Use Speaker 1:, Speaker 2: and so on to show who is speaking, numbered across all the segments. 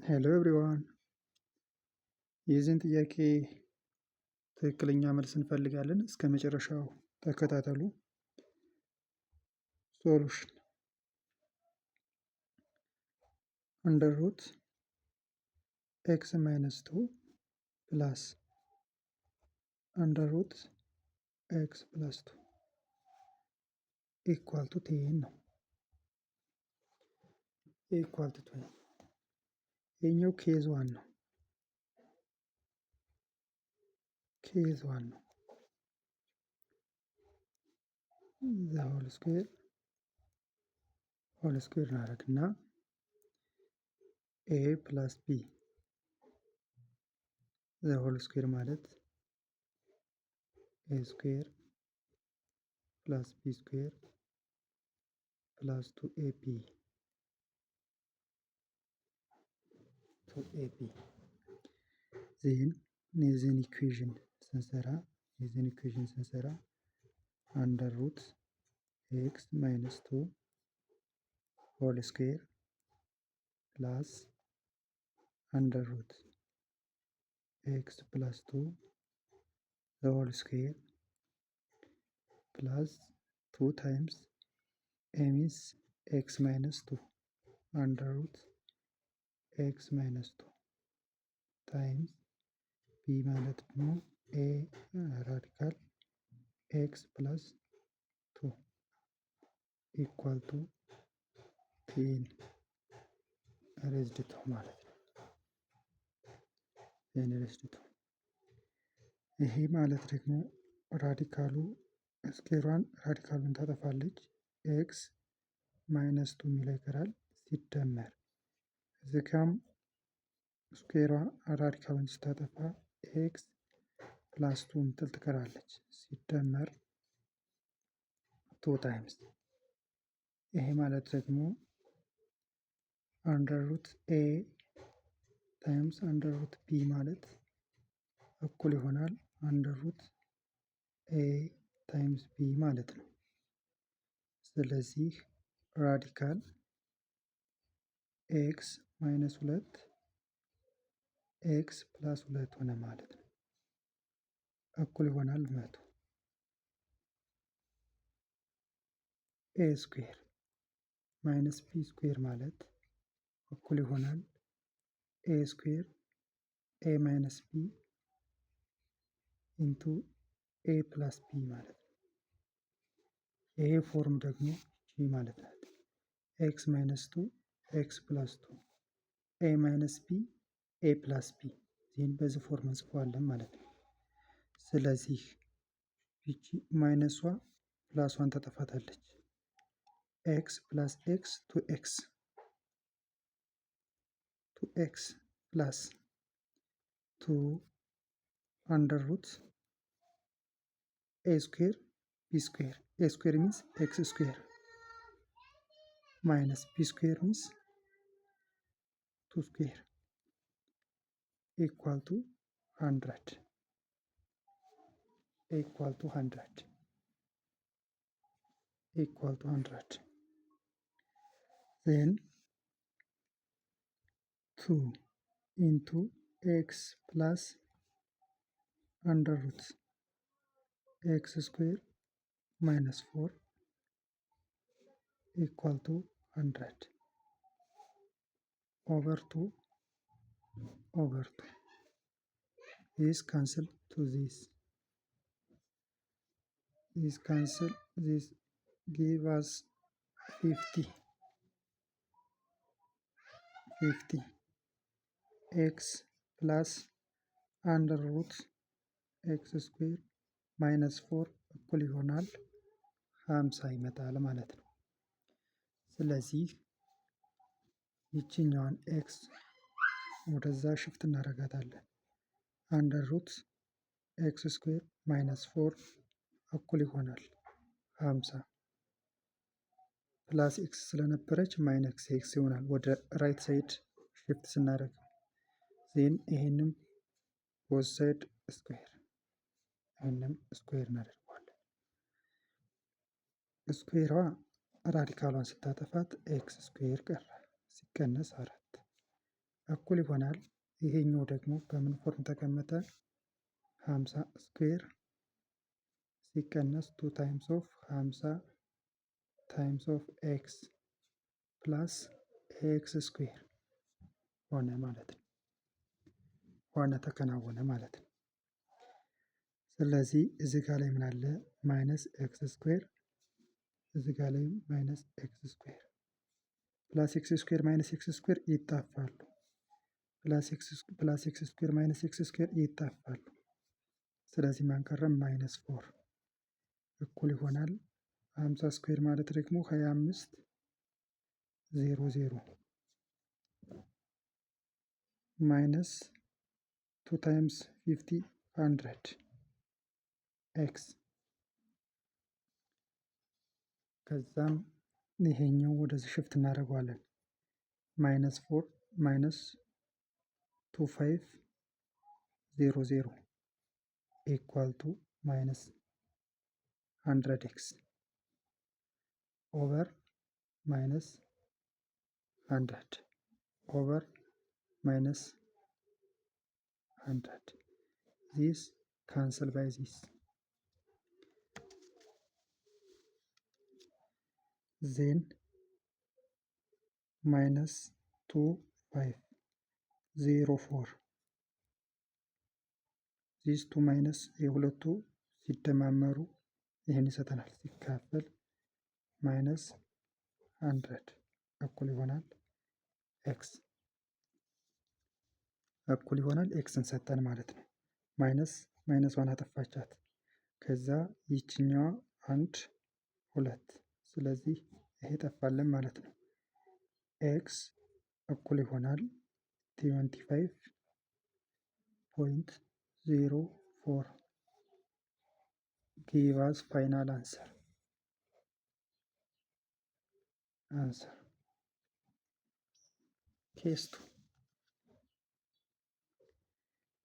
Speaker 1: Hello everyone፣ የዚህን ጥያቄ ትክክለኛ መልስ እንፈልጋለን። እስከ መጨረሻው ተከታተሉ። Solution: under root x minus two plus under root x plus two equal to 10 ነው። Equal to 10። ይሄኛው case one ነው። Case one ነው። The whole square እናደርግና a plus b the whole square ማለት a square plus b square plus two a b, two a b. Then የዚህን equation ስንሰራ under root x minus two whole square plus under root x plus two the whole square plus two times a means x minus two, under root x minus two times b ማለት ደግሞ a radical x plus two equal to 10 raised to ማለት ነው። 10 raised to። ይሄ ማለት ደግሞ radical ኡ square ሯን radical ኡን ታጠፋለች። x minus two የሚለው ይቀራል፣ ሲደመር እዚህ ጋም square ሯ radical ኡን ስታጠፋ x plus two ምትል ትቀራለች፣ ሲደመር two times። ይሄ ማለት ደግሞ under root a times under root b ማለት እኩል ይሆናል under root a times b ማለት ነው። ስለዚህ radical x minus ሁለት x plus ሁለት ሆነ ማለት ነው። እኩል ይሆናል 100። A square minus b square ማለት እኩል ይሆናል a square a minus b into a plus b ማለት ነው። ይሄ form ደግሞ ጂ ማለት ናት። X minus two x plus two, a minus b, a plus b። ይህን በዚህ form እንጽፈዋለን ማለት ነው። ስለዚህ ይቺ minus ሷ plus ሷን ታጠፋታለች። X plus x, two x, two x plus two under root a square b square. A square means x square minus b square means two square equal to 100, equal to 100, equal to 100. Then two into x plus under root x square minus four equal to 100 over two, over two. This cancel to this, this cancel this, give us 50, 50 x plus under root x square minus four እኩል ይሆናል 50 ይመጣል ማለት ነው። ስለዚህ ይችኛዋን x ወደዛ shift እናደርጋታለን። Under root x square minus four እኩል ይሆናል 50 plus x ስለነበረች minus x ይሆናል ወደ right side shift ስናደርግ። Then ይሄንም both side square፣ ይሄንም square እናደርገዋለን። Square ሯ radical ሏን ስታጠፋት x square ቀረ፣ ሲቀነስ አራት እኩል ይሆናል። ይሄኛው ደግሞ በምን form ተቀመጠ? 50 square ሲቀነስ two times of 50 times of x plus x square ሆነ ማለት ነው። ሆነ፣ ተከናወነ ማለት ነው። ስለዚህ እዚህ ጋር ላይ ምን አለ? Minus x square፣ እዚህ ጋር ላይ minus x square፣ plus x square minus x square ይጣፋሉ። Plus x square minus x square ይጣፋሉ። ስለዚህ ማን ቀረ? Minus four እኩል ይሆናል 50 square ማለት ደግሞ 2500 minus two times 50, 100 x። ከዛም ይሄኛው ወደዚህ shift እናደርገዋለን። Minus four minus 2500 equal to minus 100 x over minus 100 over minus 100. This cancel by this. Then minus 2504, this two minus የሁለቱ ሲደማመሩ ይህን ይሰጠናል። ሲካፈል minus 100 እኩል ይሆናል x፣ እኩል ይሆናል x ን ሰጠን ማለት ነው። Minus minus ዋን አጠፋቻት። ከዛ ይችኛዋ አንድ ሁለት፣ ስለዚህ ይሄ ጠፋልን ማለት ነው። x እኩል ይሆናል 25.04 give us final answer. Case two,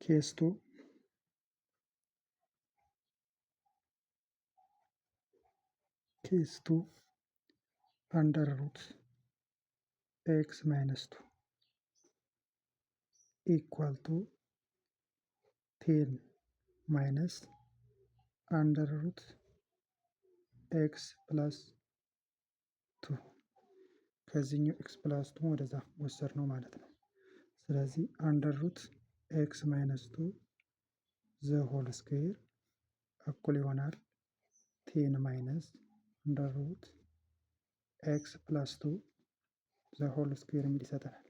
Speaker 1: case two, case two, under root x minus two equal to 10 minus under root x plus two። ከዚህኛው x plus two ወደዛ ወሰድ ነው ማለት ነው። ስለዚህ under root x minus two the whole square እኩል ይሆናል 10 minus under root x plus two the whole square የሚል ይሰጠናል።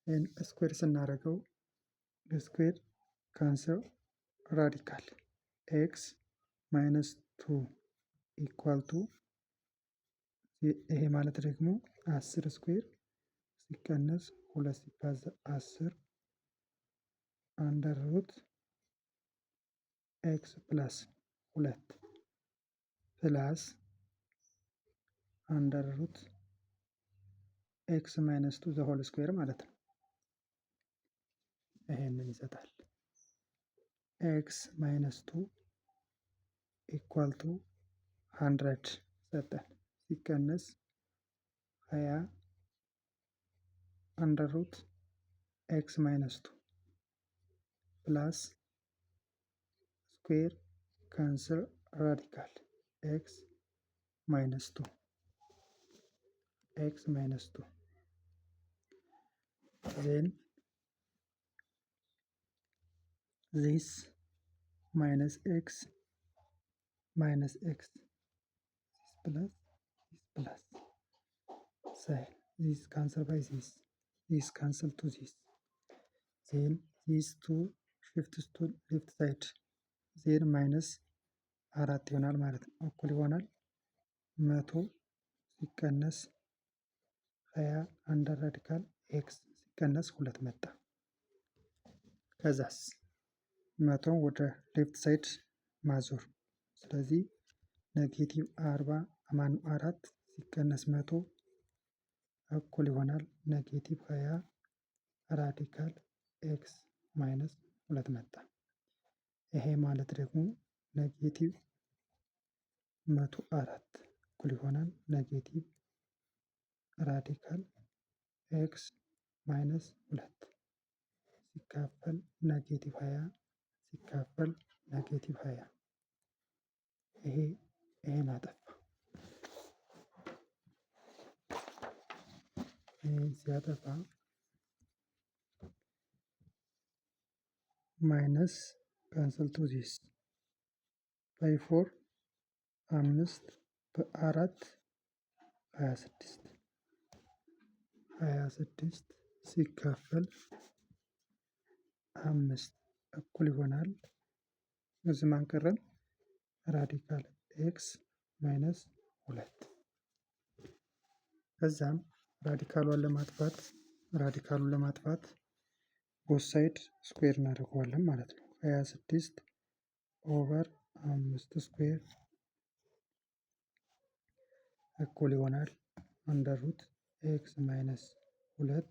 Speaker 1: ይህን square ስናደርገው square cancel radical፣ x minus two equal to ይሄ ማለት ደግሞ 10 square ሲቀነስ ሁለት ሲባዛ 10 under root x plus ሁለት plus under root x minus two the whole square ማለት ነው። ይሄንን ይሰጣል። x minus two equal to 100 ሰጠን፣ ሲቀነስ 20 under root x minus two plus square cancel radical x minus two, x minus two. Then this minus x minus x, this plus, this plus sign, this cancel by this, this cancel to this. Then this two shifts to left side. Then minus አራት ይሆናል ማለት ነው። እኩል ይሆናል 100 ሲቀነስ 20 under radical x ሲቀነስ ሁለት መጣ። ከዛስ 100 ወደ left side ማዞር። ስለዚህ negative 40 ማን አራት ሲቀነስ 100 እኩል ይሆናል negative 20 radical x minus ሁለት መጣ። ይሄ ማለት ደግሞ negative 104 እኩል ይሆናል negative radical x minus ሁለት ሲካፈል negative 20 ሲካፈል negative 20። ይሄ ይሄን አጠፋ። ይሄን ሲያጠፋ minus cancel to this by four፣ አምስት በአራት 26፣ 26 ሲካፈል አምስት እኩል ይሆናል፣ እዚህ ማን ቀረን? Radical x minus ሁለት። ከዛም radical ኡን ለማጥፋት both side square እናደርገዋለን ማለት ነው። 26 over አምስት square እኩል ይሆናል under root x minus ሁለት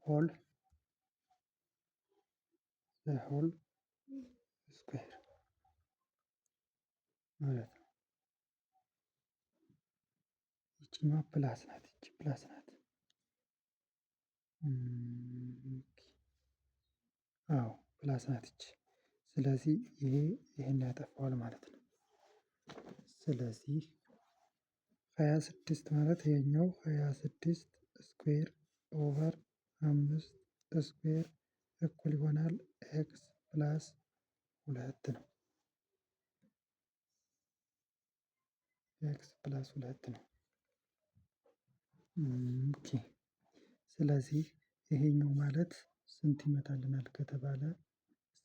Speaker 1: whole square ማለት ነው። ይችኛዋ plus ናት። ይቺ plus ናት። አዎ፣ plus ናት ይቺ። ስለዚህ ይሄ ይሄን ያጠፋዋል ማለት ነው። ስለዚህ 26 ማለት ይሄኛው 26 square over አምስት square እኩል ይሆናል x plus ሁለት ነው። x plus ሁለት ነው። Okay፣ ስለዚህ ይሄኛው ማለት ስንት ይመጣልናል ከተባለ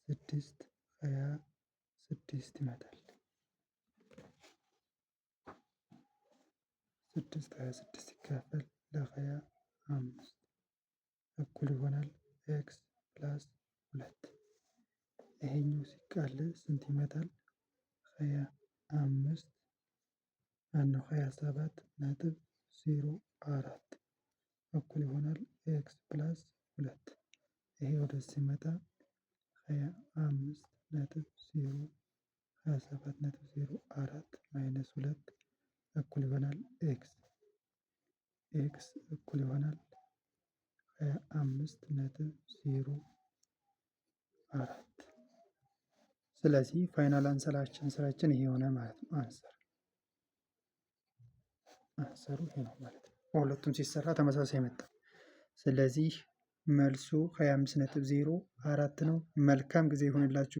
Speaker 1: ስድስት 26 ይመጣል። ስድስት 26 ሲካፈል ለ25 እኩል ይሆናል x plus ሁለት። ይሄኛው ሲቃለል ስንት ይመጣል? 25፣ ማነው፣ 27.04 እኩል ይሆናል x plus ሁለት። ይሄ ወደዚህ ሲመጣ 25.0፣ 27.04 minus ሁለት እኩል ይሆናል x። x እኩል ይሆናል 25.04። ስለዚህ final answer ኣችን ይሄ የሆነ ማለት ነው። Answer ኡ ይሄ ነው ማለት ነው። በሁለቱም ሲሰራ ተመሳሳይ መጣ። ስለዚህ መልሱ 25.04 ነው። መልካም ጊዜ ይሁንላችሁ።